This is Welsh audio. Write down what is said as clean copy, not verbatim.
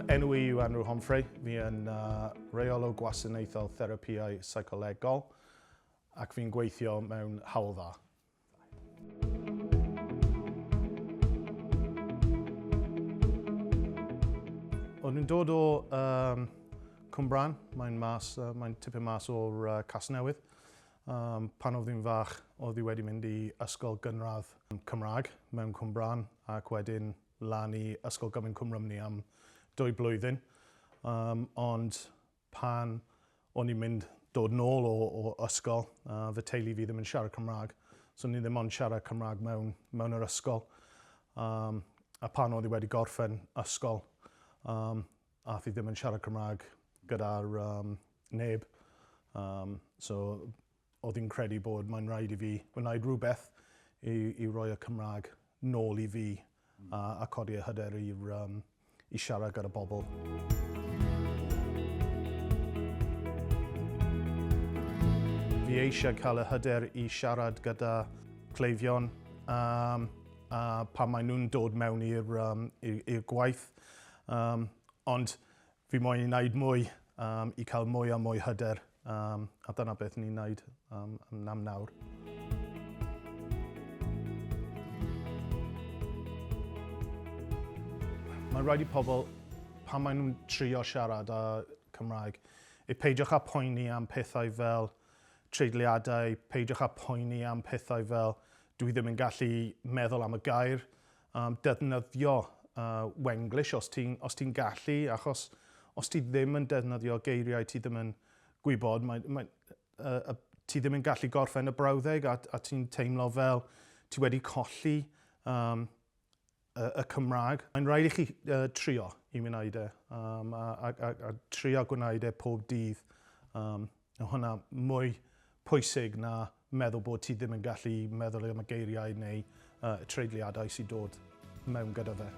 Fy enw i yw Andrew Homfrey, fi yn uh, rheolwr gwasanaethol therapïau seicolegol ac fi'n gweithio mewn Hywel Dda. O'n i'n dod o um, Cwmbran, mae'n mas, uh, mae'n tipyn mas o'r uh, Casnewydd. Um, pan oedd fi'n fach, oedd i wedi mynd i ysgol gynradd Cymraeg mewn Cwmbran ac wedyn lan i Ysgol Gyfun Cwm Rhymni am dwy blwyddyn. Um, ond pan o'n i'n mynd dod nôl o, o ysgol, uh, fy teulu fi ddim yn siarad Cymraeg, so ni ddim ond siarad Cymraeg mewn, mewn yr ysgol. Um, a pan oedd i wedi gorffen ysgol, um, ath i ddim yn siarad Cymraeg gyda'r um, neb. Um, so oedd hi'n credu bod mae'n rhaid i fi wneud rhywbeth i, i roi y Cymraeg nôl i fi a, a codi y hyder i'r, um, i siarad gyda bobl. Fi eisiau cael y hyder i siarad gyda cleifion um, a pan maen nhw'n dod mewn i'r um, i'r gwaith. Um, ond Fi moyn i wneud mwy um, i cael mwy a mwy hyder um, a dyna beth ni'n wneud um, am nawr. Mae'n rhaid i pobl, pan maen nhw'n trio siarad â Cymraeg, i peidiwch â poeni am pethau fel treigliadau, peidiwch â poeni am pethau fel dwi ddim yn gallu meddwl am y gair, Um, defnyddio uh, Wenglish os ti'n ti gallu, achos os ti ddim yn defnyddio geiriau ti ddim yn gwybod, mae, mae, uh, uh, ti ddim yn gallu gorffen y brawddeg a, a ti'n teimlo fel ti wedi colli um, y, y Cymraeg. Mae'n rhaid i chi uh, trio i wneud e, um, a, a, a, a trio gwneud e pob dydd. Um, hwnna mwy pwysig na meddwl bod ti ddim yn gallu meddwl am y geiriau neu uh, treigliadau sy'n dod mewn gyda fe.